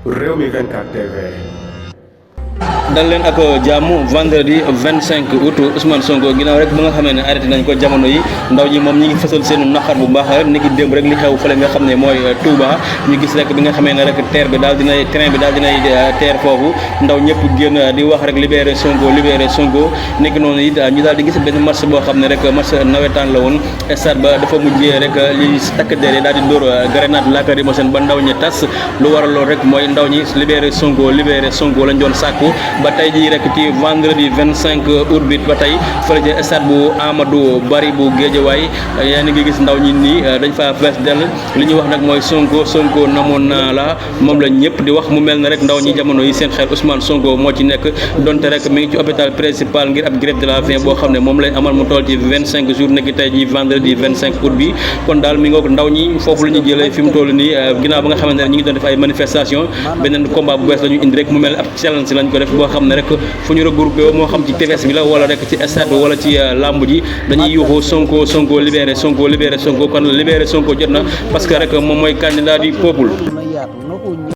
Rewmi 24 TV. dal leen ak jàmm vendredi 25 août Ousmane Sonko ginnaaw rek ba nga xamee ne arrêté nañ ko jamono yi ndaw ñi moom ñi ngi fësal seen naqar bu baax rek ni ki démb rek li xew fële nga xam ne mooy Touba ñu gis rek bi nga xamee ne rek train bi daal dinay teer foofu ndaw ñëpp génn di wax rek libéré Sonko nekk noonu it ñu daal di gis benn marche boo xam ne rek marche nawetaan la woon stade ba dafa mujjee rek li takk der daal di dóor grenade lacrymogène ba ndaw ñi tas lu waral loolu rek mooy ndaw ñi libéré Sonko lañ doon sàkku ba tey jii rek ci vendredi 25 août bi ba tey fële ci stade bu Amadou Barry bu Guédiawaye yaa ngi gis ndaw ñi nii dañ fa fees dell li ñuy wax nag mooy Sonko namoon naa la moom la ñëpp di wax mu mel ne rek ndaw ñi jamono yi seen xel Ousmane Sonko moo ci nekk donte rek mi ngi ci hôpital principal ngir ab grève de la faim boo xam ne moom lañ amal mu toll ci 25 jours nekk tey jii vendredi 25 août bi kon daal mi ngoog ndaw ñi foofu la ñu jëlee fi mu toll nii ginnaaw ba nga xamante ne ñu ngi doon def ay manifestation beneen combat bu bees la ñu indi rek mu mel ab challenge lañ ko def boo xam ne rek fu ñu regroupé moo xam ci tefes bi la wala rek ci stade wala ci lamb ji dañuy yuuxu Sonko libéré Sonko kon libéré Sonko jot na parce que rek moom mooy candidat du peuple